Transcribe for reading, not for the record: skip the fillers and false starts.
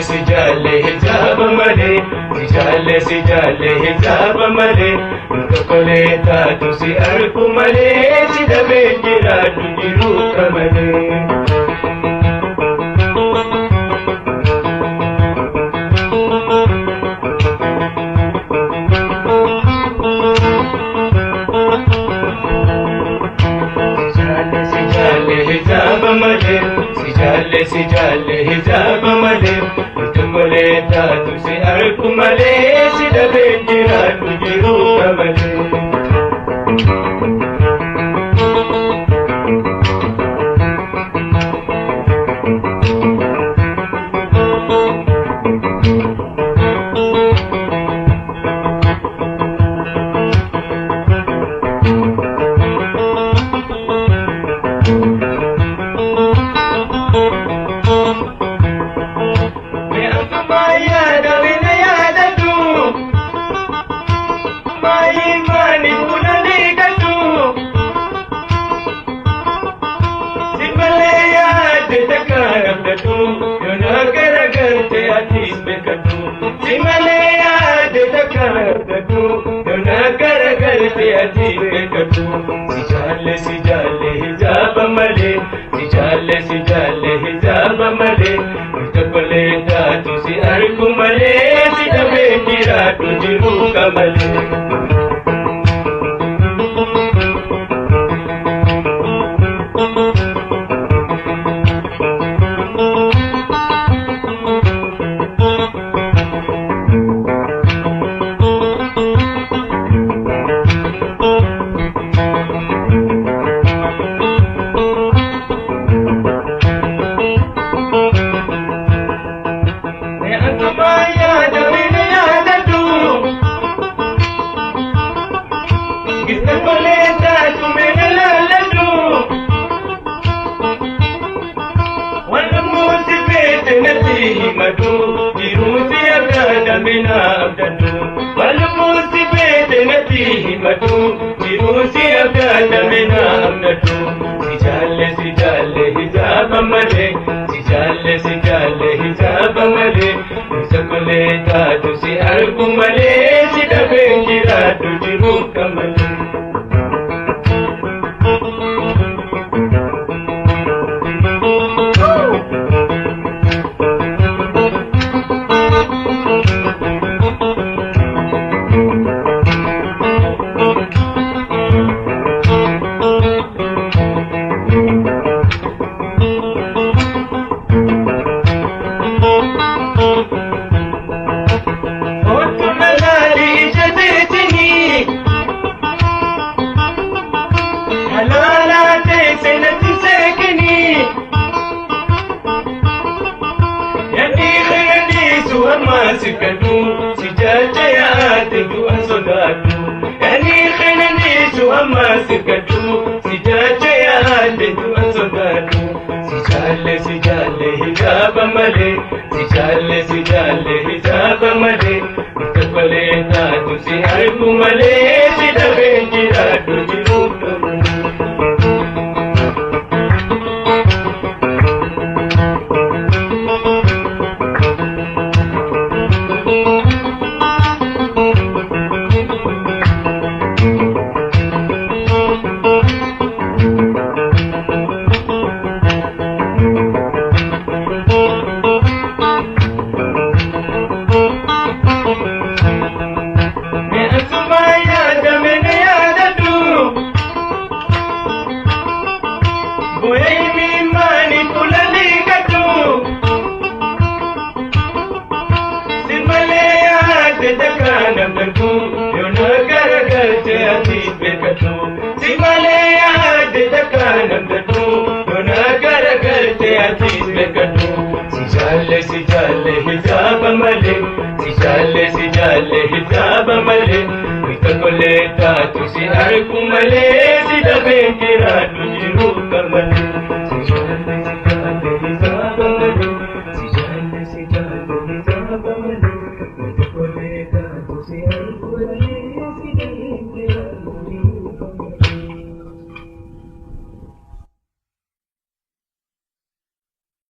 Si jaalle hijaaba malee, si jaalle si jaalle hijaaba malee, tokkolee taatu si argu malee, si dhabee jiraadhu jiruu kamalee. Si jaalle hijaaba malee, si jaalle si jaalle hijaaba malee, tokkolee taatu si argu malee, si dhabee jiraadhu jiruu kamalee. Si jaalle si jaalle hijaaba malee, si jaalle si jaalle hijaaba malee, tokkolee taatu si argu malee, si dhabee jiraadhu jiruu kamalee. Si jaalle si jaalle hijaaba malee, si jaalle si jaalle hijaaba malee, tokkolee taatu si argu malee, si dhabee jiraadhu jiruu kamalee. Si jaalle yaate du'a sodaadhu, ani qananiisu amma sirkadhu. Si jaalle yaate du'a sodaadhu, si jaalle si jaalle hijaaba malee, si jaalle si jaalle hijaaba malee, tokkolee taatu si argu malee, si dhabee jiraadhu jiruu kamalee. Si malee yaadde takkaan namdadhu, yoona garagaltee atis beekadhu. Si jaalle si jaalle hijaaba malee, si jaalle si jaalle hijaaba malee, tokkolee. Tole taatu si argu malee si dhabeen jiraadhu jiru gammalee. Si jaalle si jaalle hisaaba malee. Si jaalle si jaalle hisaaba malee.